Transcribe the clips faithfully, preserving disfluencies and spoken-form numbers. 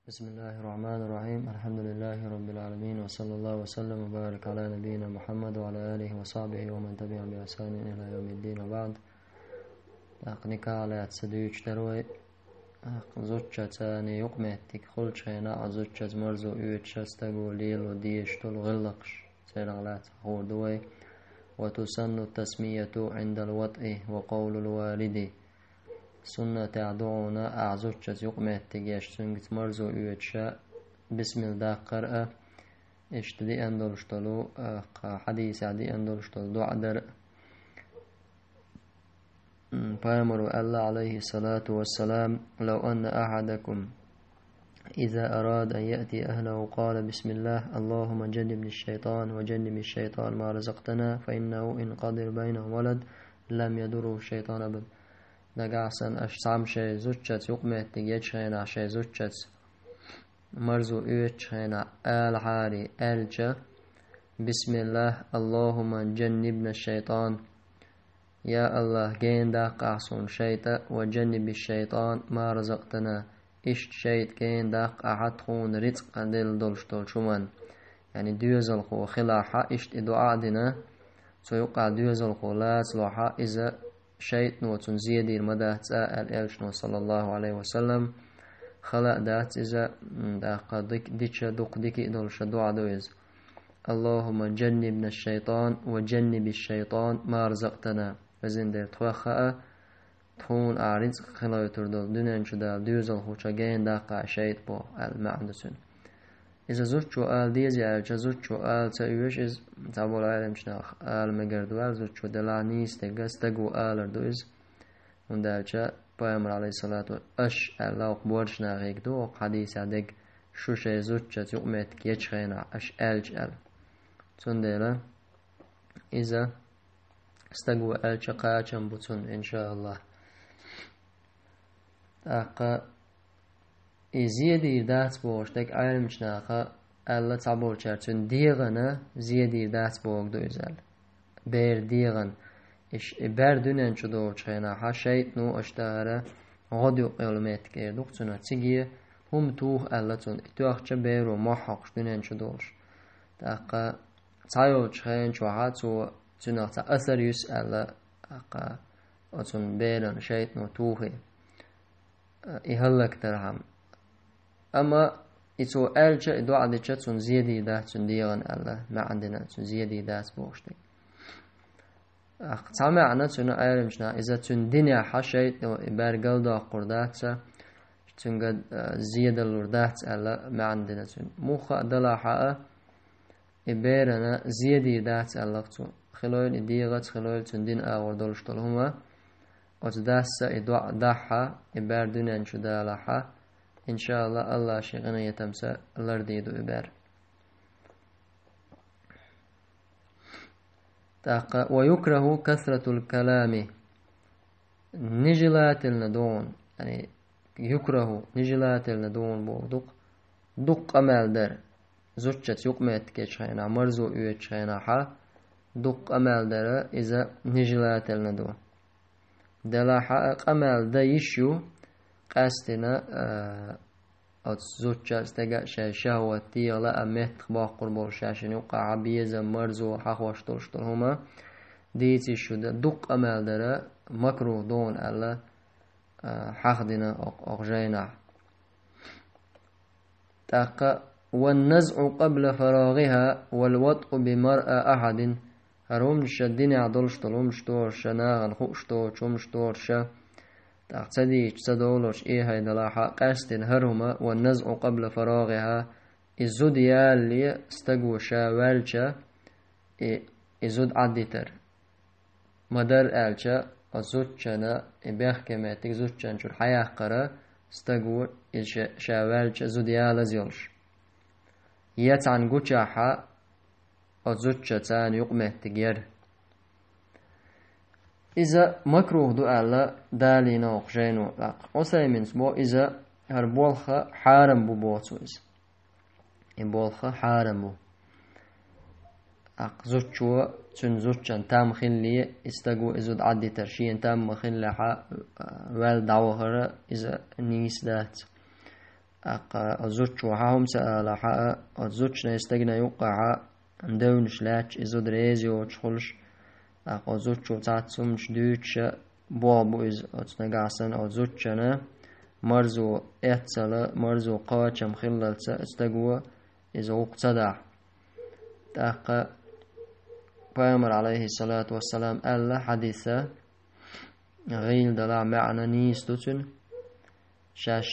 بسم الله الرحمن الرحيم. الحمد لله رب العالمين، وصلى الله وسلم وبارك على نبينا محمد وعلى آله وصحبه ومن تبعهم بإحسان إلى يوم الدين، وبعد. ТӀаккха никахь лаьцна дуьйцуш дара вай, тӀаккха зудчаца юкъаметтиг хуьлучу хенахь, зудчаца марзо оьцуш стаго лело дезаш долу гӀиллакхаш, церан лаьцна хуур ду вай. وتسن التسمية عند الوطء وقول الوالد. Суннатехь ду хьуна ахь зудчаца юкъаметтиг еш, цуьнгаца марзо оьцуш, бисмилла даккхар а, иштта деана долуш долу, а, кху хьадисехь деана долуш долу доӀа дар а. М, Пайхамаро аьлла, Ӏалайхи салату вассалам: لو أن أحدكم إذا أراد أن يأتي أهله قال: بسم الله، اللهم جنبني الشيطان وجنب الشيطان ما رزقتنا، فإنه إن قدر بينهم ولد لم يضره الشيطان أبدا. Нагахь санна аша цхьамма шайн зудчаца юкъаметтиг ечу хенахь, шайн зудчаца марзо оьцучу хенахь алахьара аьлча: بسم الله، اللهم جنبنا الشيطان. Я АллахӀ, гена даккха ахь суна шайтӀа, وجنب الشيطان ما رزقتنا. Иштта шайтӀа гена даккха ахьа тхуна рицкъ делла долуш долчу хӀуманна. Яъни доьзалхо хилахьа, иштта и доӀа а дина, цу юкъахь доьзалхо лацалахьа, иза шайтӀано цунна зен дийр ма дац цкъа аьлла элчано, саллаллаху Ӏалайхи ва саллам. Хала а дац иза, м, даккха дик-, дича дукха дика а долуш доӀа ду иза. اللهم جنبنا الشيطان وجنب الشيطان ما رزقتنا. Везан Дела, тхох а, тхуна ахь рицкъ хилойтур долу дуьнен чу Дала доьзалхочух гена даккха шайтӀа боху аьлла маьӀна ду цуьнан. Иза зудчо ала деза аьлча, зудчо ала ца оьшу иза, цхьаболу Ӏеламчу наха ала мегар ду аьлла, зудчо делахь нийса дерг стаго алар ду иза. ХӀунда аьлча Пайхамар, Ӏалайхиссалату, аша аьлла, окху боьрша нахе ду, окху хьадисехь дерг, шу шайн зудчаца юкъаметтиг ечу хенахь аша аьлча аьлла. Цундела иза стаго аьлча кхачам бу цунна, иншааллахӀ. ТӀаккха и зен дийр дац бохуш дерг Ӏеламчу наха аьлла цхьаболчара, цуьнан дегӀана зен дийр дац бохург ду иза аьлла. Бер дегӀана. Иш-, и бер дуьнен чу долучу хенахьа шайтӀано аша тӀара гӀодаюкъ йолу меттиг эр ду-кх цунах. Циге хӀума туха аьлла цунна, и тоьхча беро мохь хьокхуш дуьнен чу долуш. ТӀаккха цхьайолчу хенан чохьа цо, цуьнах цхьа асар юьсу аьлла, тӀаккха оцунна берана шайтӀано тухий, и хӀаллакдархьама. Амма и цо аьлча, и доӀа дича, цунна зен дийр дац цуьнан дегӀана аьлла, маьӀна дина, цунна зен дийр дац бохуш дерг. ТӀаккха цхьа маьӀна цуьнан Ӏеламчу наха, иза цуьнан динехьа шайтӀано и бер галдоккхур дац, цуьнга, а, зен далур дац аьлла, маьӀна дина цуьнан. Муха а далахьа а, и берана зен дийр дац аьлла-кх цо. Хилойла и дегӀаца, хилойла цуьнан дина агӀор долуш долу хӀума. Оцу дас а и доӀа дахьа, и бер дуьнен чу далахьа, иншааллахӀ, АллахӀа шен къинхетамца лардийр ду и бер. ТӀаккха: ويكره كثرة الكلام. Нежелательно ду хьуна, яъни, يكره, нежелательно ду хьуна бохург ду-кх дукха къамел дар. Зудчаца юкъаметтиг ечу хенахь, марзо оьцучу хенахьа дукха къамел дар, иза нежелательно ду. Делахьа а къамел дан йиш ю, къаьстина, а, оцу зудчо а, стага а шайн шахӀват, дегӀан лаам меттах боккхур болуш, шайшинна юккъехьа безам, марзо хьахош долуш долу хӀума дийца йиш ю. Дан дукха къамел дар макрух ду хьуна аьлла, а, хьахдина окх-, окху жайнахь. ТӀаккха: والنزع قبل فراغها والوطء بمرأى أحد. ХӀара хӀуманаш, динехь долуш долу хӀуманаш дохуш, нахана хууш доцу хӀуманаш дохуш, тӀаккха ца дийцича, ца довларш эхье далахьа, къаьстина хӀара хӀума, والنزع قبل فراغها, и зуда ялале стаго ша ваьлча, и, и зуда Ӏаддитар. Ма-дарра аьлча, оцу зудчана и бехке меттиг зудчан чуьра хьаяккхара, стаго и ша, ша ваьлча зуда ялаза йолуш. Я цхьаьна гучахьа, оцу зудчаца царна юкъаметтиг яр. Иза макрух ду аьлла далийна окху жайно. ТӀаккха Ӏусайминс бо, иза хӀара болх хьарам бу боху цо иза. И болх хьарам бу. ТӀаккха зудчо, цуьнан зудчан там хилале, и стаго и зуда Ӏаддитар, шена там ма хиллехьа, ваьлла дӀавахара иза нийса дац. ТӀаккха оцу зудчо хьан хӀума ца алахь а, оцу зудчунна, стегна юккъехьа девнаш лаьтташ, и зуда реза йоцуш хуьлуш, тӀаккха оцу зудчо цхьацца хӀуманаш дуьйцуша, болх бу иза оцу нагахь санна оцу зудчунна марзо эццала, марзо кхочам хиллалца стаго иза гӀуллакх ца дахь. ТӀаккха Пайхамар, Ӏалайхиссалату вассалам, аьлла хьадиса, гӀийла далахь маьӀна нийса ду цуьнан, шаьш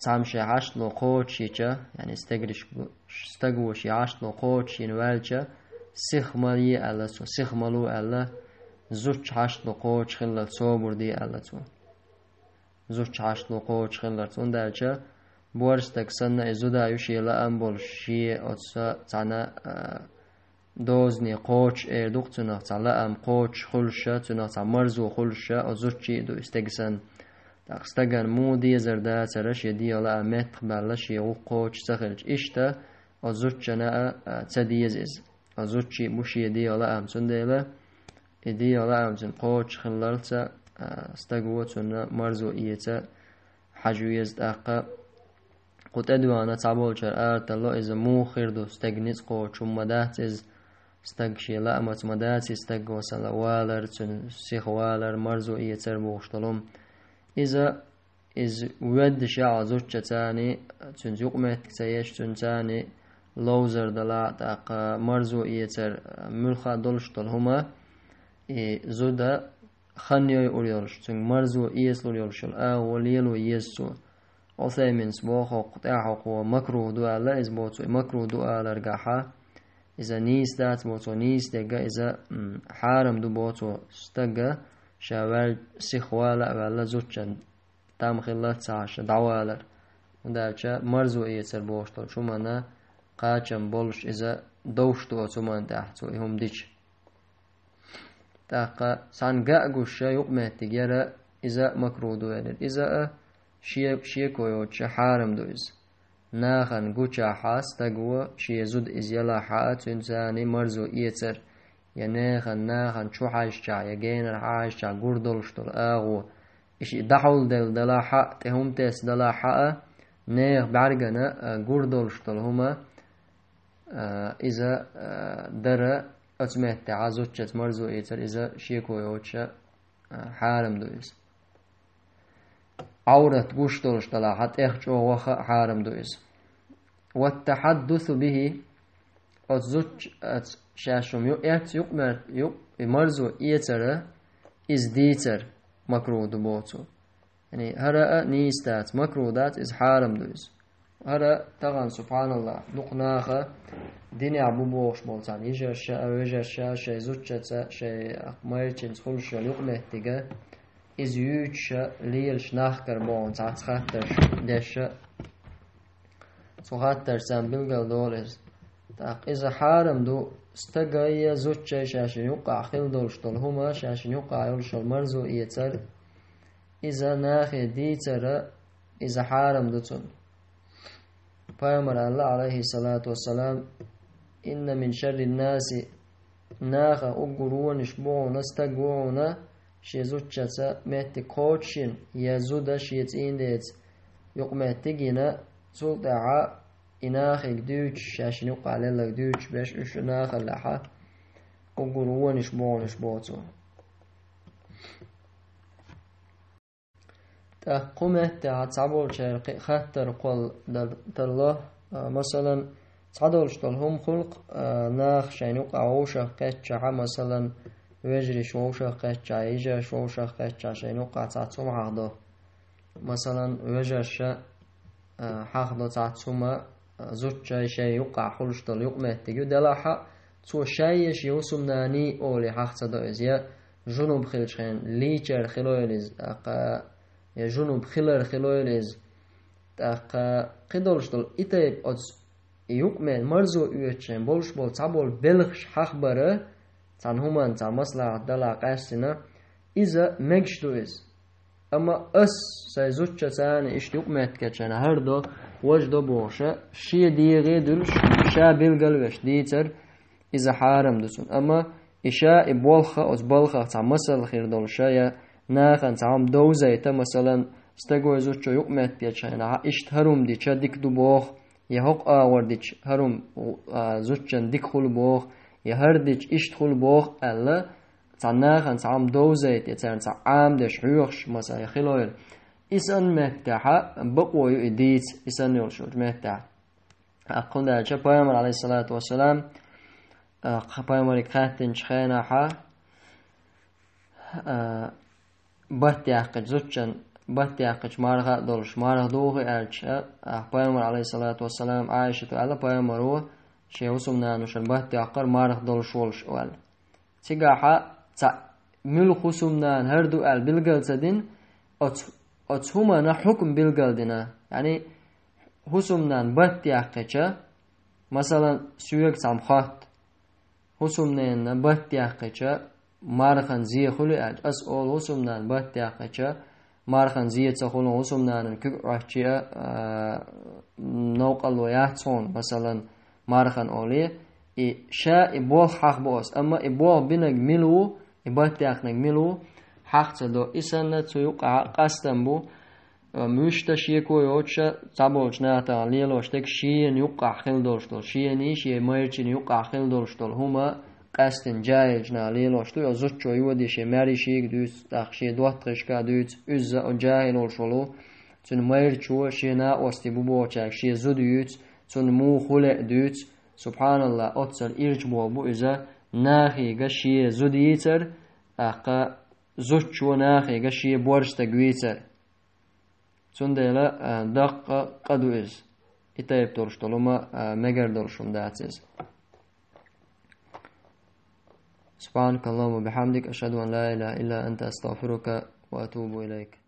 цхьамма шайн хьаштало кхочушйича, яъни стегриш бу-, стаго шен хьаштало кхочушйина ваьлча, сиха ма е аьлла цо, сиха ма ло аьлла, зудчун хьаштало кхочуш хиллалца собар де аьлла цо. Зудчун хьаштало кхочуш хиллалца, хӀунда аьлча борша стаг санна и зуда ю шен лаам болуш, шен оцу цхьана, а, дозане кхочуш эр ду-кх цунах цхьа лаам кхочуш хуьлуша, цунах цхьа марзо хуьлуша, оцу зудчун а ду и стеган санна. ТӀаккха стагана муха дезар дацара шен дегӀан лаам меттахбаьлла, шен гӀуллакх кхочуш ца хилча. Иштта оцу зудчунна а, а, ца деза иза. Оцу зудчун а бу шен дегӀан лаам, цундела и дегӀан лаам цуьнан кхочуш хиллалца, а, стаго цунна марзо эца хьажа веза. ТӀаккха кху тӀедоьгӀна цхьаболчара аратарло, иза муха хир ду, стеган ницкъ кхочуш хӀума ма дац иза, стаг шен лаамца ма дац иза, стаг, масала, валар, цуьнан сиха валар, марзо эцар бохуш долу хӀума. Иза, иза воьдуш яхь оцу зудчуьнца, цуьнца юкъаметтиг ца еш, цуьнца ловзар далахь, тӀаккха марзо эцар, муьлхха а долуш долу хӀума, и зуда хан йойур йолуш, цуьнга марзо эцалур йолуш йолу агӀо лело еза цо. Ӏусайминас боху, хӀокху тӀаьхьа хӀокхо макрух ду аьлла, иза боху цо, и макрух ду аларгахьа, иза нийса дац боху цо, нийса дерг а иза, м, хьарам ду боху цо, стага ша ваьлла, сиха вала а ваьлла, зудчун там хилла ца Ӏаш дӀавалар. ХӀунда аьлча марзо эцар бохуш долчу хӀуманна кхачам болуш иза довш ду оцу хӀуманна тӀехь цо и хӀума дича. ТӀаккха цхьаьна ган а гуш ша юкъаметтиг яра, иза а макрух ду элира. Иза а шен-, шеко йоцуша хьарам ду иза. Нахана гучахьа стаго шен зуда иза ялахьа а, цуьнца марзо эцар, я нехан, нахана чу хьаьжчахь, я генара хьаьжчахь гур долуш долу агӀо, и шиъ дӀахьулделла далахьа а, тӀе хӀума тесна далахьа а, нехан бӀаьргана, а, гур долуш долу хӀума, а, иза, а, дара, оцу меттехьа зудчуьнца марзо эцар, иза шеко йоцуша, а, хьарам ду иза. Ӏаврат гуш долуш далахьа, тӀех чӀогӀа ваха а хьарам ду иза. «Ваттахьаддусу бихи», оцу зудчуьнца шаьш хӀума ю-, эцна юкъамер-, юкъ-, и марзо эцара, иза дийцар макрух ду боху цо. Яъни, хӀара а нийса дац, макрух дац, иза хьарам ду иза. ХӀара тахана, субхьаналлахӀ, дукха наха динехь бу бохуш болу цхьана йижарша а, вежарша а шайн зудчуьнца, шайн майрачуьнца хуьлуш йолу юкъаметтига, иза юьйцуша, лелаш нахкара боху цхьацца хаттарш деша. Цу хаттаршца билгалдолу иза. ТӀаккха иза хьарам ду, стагай я зудчуьнца шаьшшинна юккъехь хила долуш долу хӀума, шаьшшинна юккъехь йолуш йолу марзо эцар, иза нахе дийцара, иза хьарам ду цунна. Пайхамара аьлла, Ӏалайхиссалату вассалам: «Инна мин шаррин наси», наха уггар вонаш бу хьуна стаг ву хьуна, шен зудчуьнца меттиг кхочушйина, я зуда шен цӀийнан деца юкъаметтиг йина, цул тӀаьхьа и нахе дуьйцуш, шаьшшинна юккъехь лелларг дуьйцуш берш уьш нахаллехьа, уггар вонаш бу хьуна уьш боху цо. ТӀаккха кху меттехь цхьаболчара кхин а хаттар кхолладала тарло, а, масалан, цхьадолуш долу хӀума хуьлу-кх, а, наха шайна юкъахь вовшах кхетчахьа, масалан, вежарша вовшах кхетчахьа, йижарша вовшах кхетчахьа шайна юкъахь цхьацца хӀума хьахдо. Масалан, вежарша, а, хьахдо цхьацца хӀума, а, зудчуьнца шайн юккъахь хуьлуш долу юкъаметтиг ю, делахь а, цо шай я шен хӀусамнаний олий хьах ца до иза, я жунуб хилча хен лийчар хилойла иза, тӀаккха, я жунуб хилар хилойла иза. ТӀаккха кхидолуш долу и тайпа оцу и юкъаметтиг марзо оьцуш хен болуш болу цхьаболу белхаш хьахбара, цхьана хӀуманна цхьа маслахьат дала къаьстина, иза мегаш ду иза. Амма ас сайн зудчуьнца иштта юкъаметтигашна хӀара до, важа до бохуша, шен дегӀе дуьллуш, ша билгалвеш дийцар, иза хьарам ду цунна. Амма и ша и болх а, оцу балхах цхьа масал хир долуша, я нахана цхьа хӀума довзайта, масалан, стагой, зудчо юкъаметтача хенахьа иштта хӀарам дича дика ду боху, я хӀокху агӀор дича хӀарам, а, зудчун дика хуьлу боху, я хӀара дича иштта хуьлу боху аьлла, цхьана нахана цхьа хӀума довзийта, я царна цхьа Ӏамадеш хьоьхуш, масала, хилийла. И санна меттехьа бакъо ю и дийца, и санна йолуш йолчу меттехь. ТӀаккха хӀунда аьлча Пайхамар, алейхиссалату вассалам, а, кх-, Пайхамариг хаьттинчу хенахьа, а, бат яьккхича, зудчун бат яьккхича марха а долуш, марха духу аьлча, а, Пайхамар, алейхиссалату вассалам, Ӏайшата аьлла, Пайхамаро шен хӀусамнанушан бат яккхар марха долуш волуш аьлла. Цигахьа цхьа муьлха хӀусамнана хӀара ду аьлла билгал ца дина, оцу, оцу хӀуманна хьукм билгал дина. Яъни хӀусамнана бат яьккхича, масалан, соьга цхьамма хотту, хӀусамненна бат яьккхича, мархан зе хуьлу аьлча, ас олу, хӀусамнана бат яьккхича, мархан зе ца хуьлу, хӀусамнанан куьг Ӏоттаде а, а, новкъарло яц хьуна, масалан, мархан олий, и ша и болх хьахабо ас, амма и болх бинарг мила ву, и бат яьккхинарг мила ву, хьаха ца до. И санна цу юкъахь къастам бу, а, муьшта шеко йоцуша цхьаболчу нахана лелош дерг шена юккъахь хила долуш долу, шений, шен майрачийн юккъахь хила долуш долу хӀума къаьстина жаьхӀилчу наха лелош ду, оцу зудчо йоди шен маьршига дуьйцу, тӀаккха шен доттагӀашка дуьйцу, изза оцу жаьхӀил волуш волу, цуьнан майрачо шен накъостий бу бохучаьрга шен зуда юьйцу, цунна муха хуьлу а дуьйцу. Субханалла, оццул ирча болх бу иза, нахийга шен зуда йийцар, тӀаккха зудчо нахийга шен борша стаг вийцар. Цундела, а, даккха къа ду иза. И тайпа долуш долу хӀума, а, мегар долуш хӀума дац иза. سبحانك اللهم وبحمدك، أشهد أن لا إله إلا أنت، أستغفرك وأتوب إليك.